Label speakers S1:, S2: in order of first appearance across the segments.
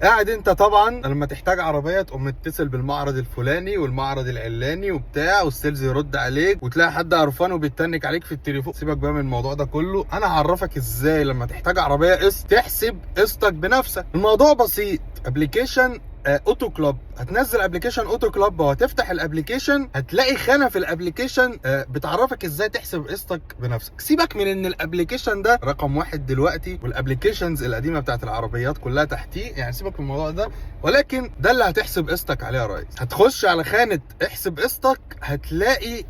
S1: قاعد انت طبعا لما تحتاج عربية تقوم متصل بالمعرض الفلاني والمعرض العلاني وبتاع، وال sales يرد عليك وتلاقي حد قرفان وبيتنك عليك في التليفون. سيبك بقى من الموضوع ده كله، انا هعرفك ازاي لما تحتاج عربية قسط تحسب قسطك بنفسك. الموضوع بسيط، application Auto Club، هتنزل application Auto Club وهتفتح ال application، هتلاقي خانه في ال application بتعرفك ازاي تحسب قسطك بنفسك. سيبك من ان ال application ده رقم واحد دلوقتي وال applications القديمة بتاعت العربيات كلها تحتيه، يعني سيبك من الموضوع ده، ولكن ده اللي هتحسب قسطك عليه يا ريس. هتخش على خانه احسب قسطك، هتلاقي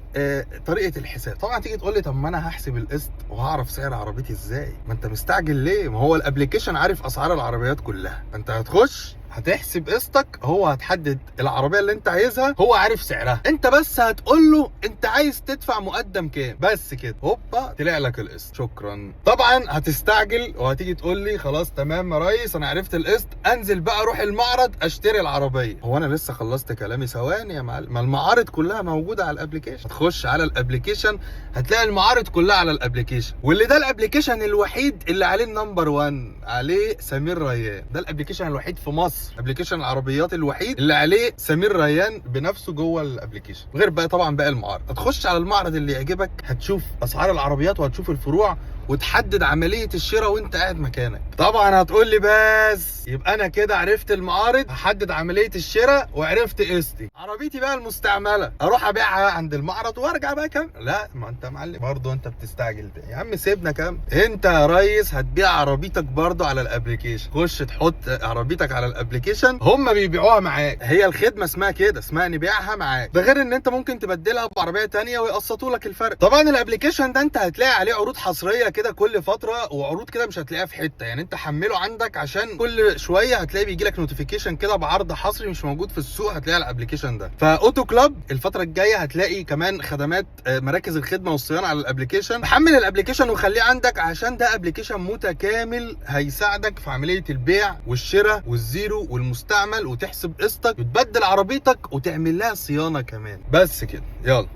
S1: طريقه الحساب. طبعا تيجي تقول لي طب ما انا هحسب القسط وهعرف سعر عربيتي ازاي؟ ما انت مستعجل ليه؟ ما هو ال application عارف اسعار العربيات كلها. انت هتخش هتحسب قسطك، هو هتحدد العربية اللي انت عايزها، هو عارف سعرها، انت بس هتقول له انت عايز تدفع مقدم كام، بس كده، هوبا طلع لك القسط، شكرا. طبعا هتستعجل وهتيجي تقول لي خلاص تمام يا ريس انا عرفت القسط، انزل بقى اروح المعرض اشتري العربية. هو انا لسه خلصت كلامي؟ ثواني يا معلم، ما المعارض كلها موجودة على ال application. هتخش على ال application هتلاقي المعارض كلها على ال application، واللي ده ال application الوحيد اللي عليه ال number 1، عليه سمير ريان. ده ال application الوحيد في مصر، application العربيات الوحيد اللي عليه سمير ريان بنفسه جوه ال application، غير بقى طبعا باقي المعارض. هتخش على المعرض اللي يعجبك، هتشوف اسعار العربيات وهتشوف الفروع وتحدد عملية الشراء وانت قاعد مكانك. طبعا هتقول لي بس يبقى انا كده عرفت المعارض، هحدد عملية الشراء وعرفت قسطي، عربيتي بقى المستعملة اروح ابيعها عند المعرض وارجع بقى كام؟ لا، ما انت معلم برضه انت بتستعجل تاني. يا عم سيبنا كام. انت يا ريس هتبيع عربيتك برضه على ال application، خش تحط عربيتك على ال application، هم بيبيعوها معاك، هي الخدمة اسمها كده، اسمها نبيعها معاك. ده غير ان انت ممكن تبدلها بعربيه تانية ويقسطوا لك الفرق. طبعا ال application ده انت هتلاقي عليه عروض حصرية كده كل فترة، وعروض كده مش هتلاقيها في حتة، يعني انت حمله عندك عشان كل شوية هتلاقي بيجي لك notification كده بعرض حصري مش موجود في السوق، هتلاقيه على ال application ده. ف Auto Club الفترة الجاية هتلاقي كمان خدمات مراكز الخدمة والصيانه على ال application. حمل ال application وخليه عندك عشان ده application متكامل هيساعدك في عملية البيع والشراء والزيرو والمستعمل، وتحسب قسطك وتبدل عربيتك وتعمل لها صيانة كمان. بس كده، يلا.